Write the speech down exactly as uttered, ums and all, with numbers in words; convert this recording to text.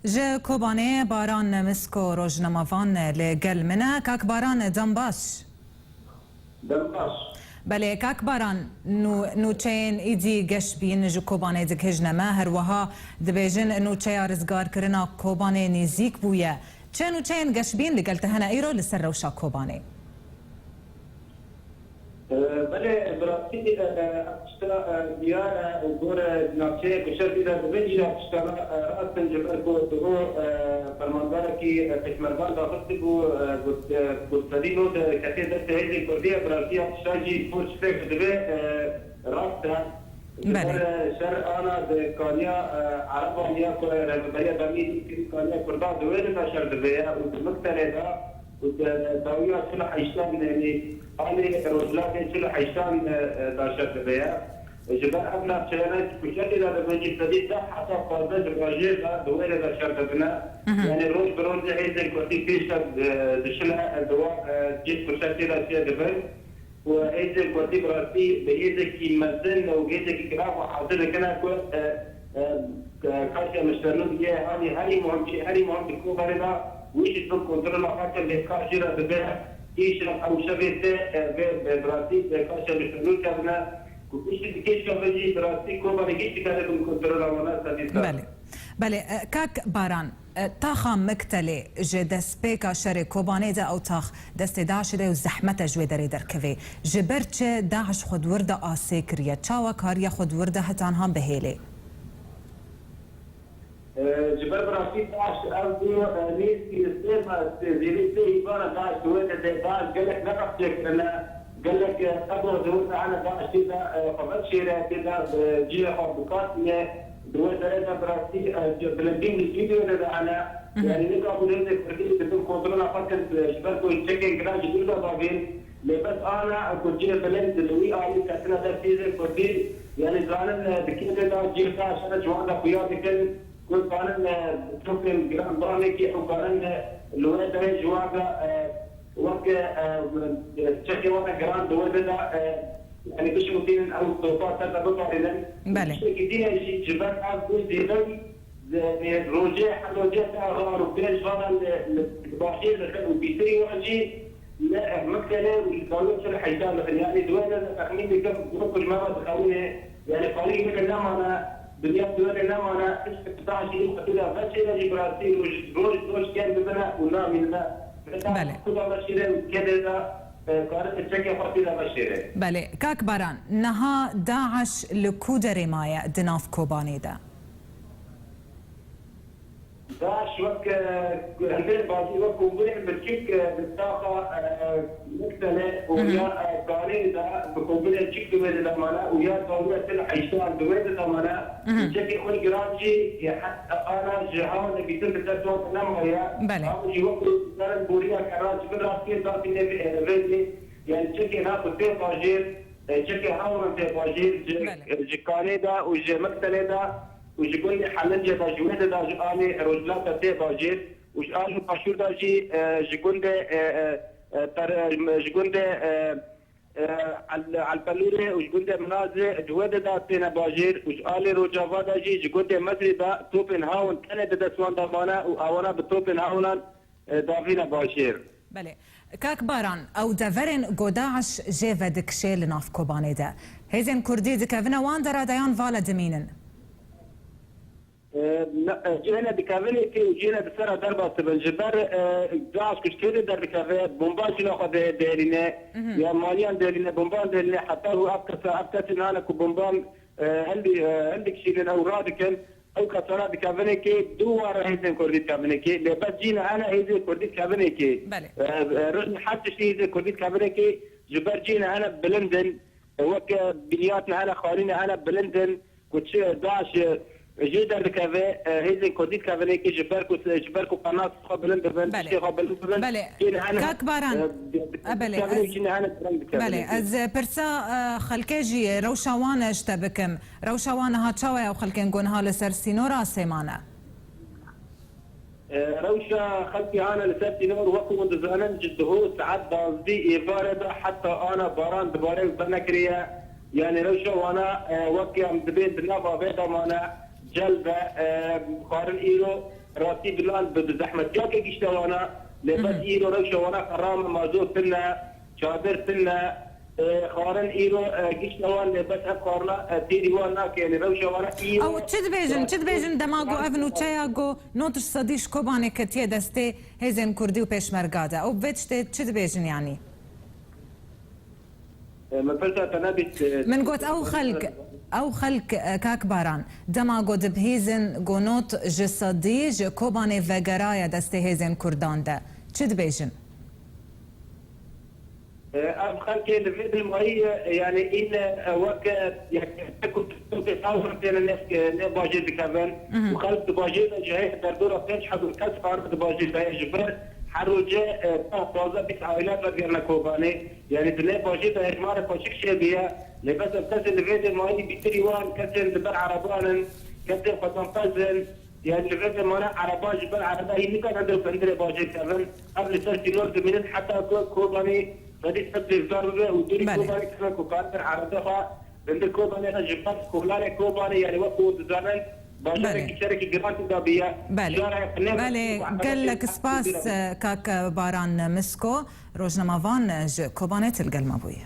Ji Kobanê Baran Nemisko rojnamevan li gel min e. Kak Baran, dem baş. Dem baş. Belê, kak Baran, nû-, nûçeyên êdî geşbîn ji Kobanê digihîjne me, her wiha dibêjin nûçeya rizgarkirina Kobanê nêzîk bûye. Çi nûçeyên geşbîn li gel te hene îro li ser rewşa Kobanê? E, belê, bi rastî, e, ev tişta, e, diyar e, û gor, e, navçeyê ku şer tê de dibin, jî ev tiştana, e, rast in, ji ber ku diho, e, fermandarekî, e, pêşmergan daxistibû, e, got, e, got sedî nod, e, kesê destê hêzên kurdî ye, bi rastî ev tişta jî gor çi fêk dibe, e, rast e. Ji Belê. ber, e, şer ana di kaniya, e, Ereban ya ku, e, Rêveberiya Demî dît kiriye, kaniya Kurdan di wê de şer dibe ye û di Miktelê de û di dawiya çil û heştan, yanî alê rojhilatê çil û heştan, e, e, de şer dibe ye. Ji ber ev navçeyane ku şer tê de dibe jî sedî deh heta pazdeh ji bajêr de di wê de şer dibine. Hı hı. Yanî roj bi rojê hêzên kurdî pêş de, e, dişine, e, di wa, e, cih ku şer tê de çê dibin. Û hêzên kurdî bi rastî bi hêzekî mezin û hêzekî giran xwe hazir dikine ku, e, e, e, Kaşa Miştenû yê hanî herî muhim jî, herî muhim di Kobanê de wî jî bin kontrola xwe ke lê kar jê re dibe, îşev ew şevê tê, e, vê, vê bi rastî, e, Kaşa Miştenû kevine, ku piştî di kêşka ve jî bi rastî Kobanê giştî kare bin kontrola wana sedî sed. Belê. Belê, e, kak Baran, e, taxa Miktelê ji destpêka şerê Kobanê de ew tax destê DAIŞê de û zehmet e ji wê derê derkevê. Ji ber çi DAIŞ xwe di wir de asê kiriye? Çawa kariye xwe di wir de heta niha bihêlê? E, ji ber bi rastî DAIŞ ev bû, e, nêzîkî sê me, sê, zêdî sê hîvana DAIŞ di wê de de DAIŞ gelek neqes çêkirine. Gelek, e, qebro di wir de hene DAIŞ tê de, e, xwe vedişêre, tê de, e, cihê xwe bikasîne. Di wê derê de bi rastî, e, ci-, bilindî nêzîkî di wê de de hene. Hı hı. Yanî nika ku hêzên kurdî dibin kontrola xwe kin, e, ji ber ku çekên giran ji dûr de davên. Lê bes ana, e, ku cihê bilind li wî alî ketine dest hêzên kurdî, yanî zanin, e, di kê de cihê DAIŞ hene ji wan de xuya dikin. Ku karin, e, topên giran danekî ew karin, e, li wê derê ji wan re, e, wek, e, e, çekê wan re giran di wê de de, e, yanî bişopînin ew topa ser de biparêzin. Belê. Tiştekî dî heye jî ji ber ev bû zêde, e, rojê her rojê te ran û pênc ran li, li, li başêr dixin û bîtirî wan jî li, e, Miktelê û li Dawiyê çil heyşan dixin. Yanî di wê de de texmîn dikim, wek ku ji me re dixewîne, Yanî xalî weke nemane, dinya weke nemane, hiç tişt jî xwedî de veşêre jî bi rastî roj, roj, roj kêm dibine û namînine. Belê. Xweda veşêre û kêdê de, e, karin çekê xwe tê de veşêre. Belê. Kak Baran, niha DAIŞ li ku derê maye di nav Kobanê de? DAIŞ wek, e, hindê bacî wek kombûnên biçûk, e, di taxa, e, Mekselê û Hı hı. ya, e, Kanê de bi kombûnên çik di wê de mane û ya Kanê til heyştan di wê de mane. Hı hı. Çekê xwe giran jî, e, heta ana ji hewa de bîtir di dest wan nemaye. Belê. Ew jî wek ku zanin borîna kerran ji bin rastiyê datî nê, e, vê dê. Yani çekê na ku tê bajêr, e, çekê hewa tê bajêr ji, Belê. e, ji Kanê de û ji Mekselê de. û ji gundê Helincê de ji wê de da ji alî Rojhilata tê bajêr û ji alî Başûr de jî, e, ji gundê, e, e, e, per-, e, ji gundê, e, e, El-, Elpelûrê û ji gundê Minazê ji wê de da têne bajêr û ji alî Rojava de jî ji gundê Mezrî de topên hawin tenê di dest wan de mane û awana bi topên hawinan e, davîne bajêr. Belê. Kak Baran, ew deverên ku DAIŞ jê vedikişê li nav Kobanê de, hêzên Kurdî dikevine wan dera de yan vala dimînin? E, ne, e, cihê ne dikevin êkê û cihê ne di ser re derbas dibin. Ji ber, e, DAIŞ ku ji kê de derdikeve, bomban jî naxwe de dihêlîne, Mhm. ya maliyan dihêlîne, bomban dihêlîne, heta ku ev kesa, ev kesên hane ku bomban, e, hildî-, e, hildikişînin ew radikin. Ew kesana dikevinê kê, du ware hêzên Kurdî dikevinê kê, lê bes cî ne hene hêzên Kurdî dikevinê kê. Belê. E, e, rojnê her tiştî hêzên Kurdî dikevinê kê, ji ber cî ne hene bilind in, e, weke binyat ne hene, xalî ne hene bilind in, ku çi DAIŞ, e, jê derdikeve, e, hêzên Kurdî dikevinê kê, ji ber ku, ji ber ku qenas xwe bilind dibin, Belê. tiştê xwe bilind dibin, Belê. cî ne hene, Kak Baran. e, di-, di-, E, belê, dikevinê ez, cî ne hene bilind dikevinê belê, kê. ez pirsa, e, xelkê jî, rewşa wan ji te bikim. Rewşa wan niha çawa ye û xelkên ku niha li ser sînora sê mane? E, rewşa xelkê hane li ser sînor, wek hûn dizanin, ji diho saet duwazdeh êvarê de heta ana baran dibare û venekiriye. Yani rewşa wana, e, wek em dibên di nav avê de mane, cel ve, e, xwarin îro Rastî bilan bi, bi zehmetiyake gişte wana, lê bes îro rewşa wana xerab e, mazot tune, çadir tune, e, xwarin îro, e, gişte wan, lê bes ev xwarina, e, têrî wan nake, yanî rewşa wana îro. Ew çi dibêjin, çi dibêjin dema ku ev nûçeya ku nod ji sedî ji Kobanê ketiye destê hêzên Kurdî û Pêşmerga de? Ew bi vê tiştê çi dibêjin yanî? E, min pirsa te nebîst, e, Min got, ew xelk, ew xelk, e, kak Baran, dema got dibihîzin, got nod ji sedî ji Kobanê vegeraye destê hêzên Kurdan de. Çi dibêjin? E, ev xelkê li vê dilmayî, e, yanî îne, e, weke, yanî, ku têne nêv, nê bajêr dikevin. Mhm. Û xelk di bajêr de ji heye derdora pênc hezar kes xwarin di bajêr de ye. Ji ber her roje, e, ta pazdeh bîst aîle vegerine Kobanê. Yanî di nê bajê de hejmarek xweşik çêbûye. Lê bes ev kesên li vê dê mayî bîtirî wan kesên li ber ereban in, kesên xwedanpez in. Yanî li vê dê mane ereba ji ber ereba hîn nikan hundir hundirê bajê kevin. Ev li ser sînor dimînin heta ku Kobanê xwedî ser lêvdar bibe û dûrî Belê. Kobanê kevin ku karin erebe xwe hundir Kobanê re ji ber kolarê Kobanê, yanî wek ku dizanin, bajarekî Belê. Şerekî giran tê dabiye. Belê. Şarek ne Belê, gelek spas, e, kak Baran Misko. Rojnamevan ji Kobanê til gel me bûye.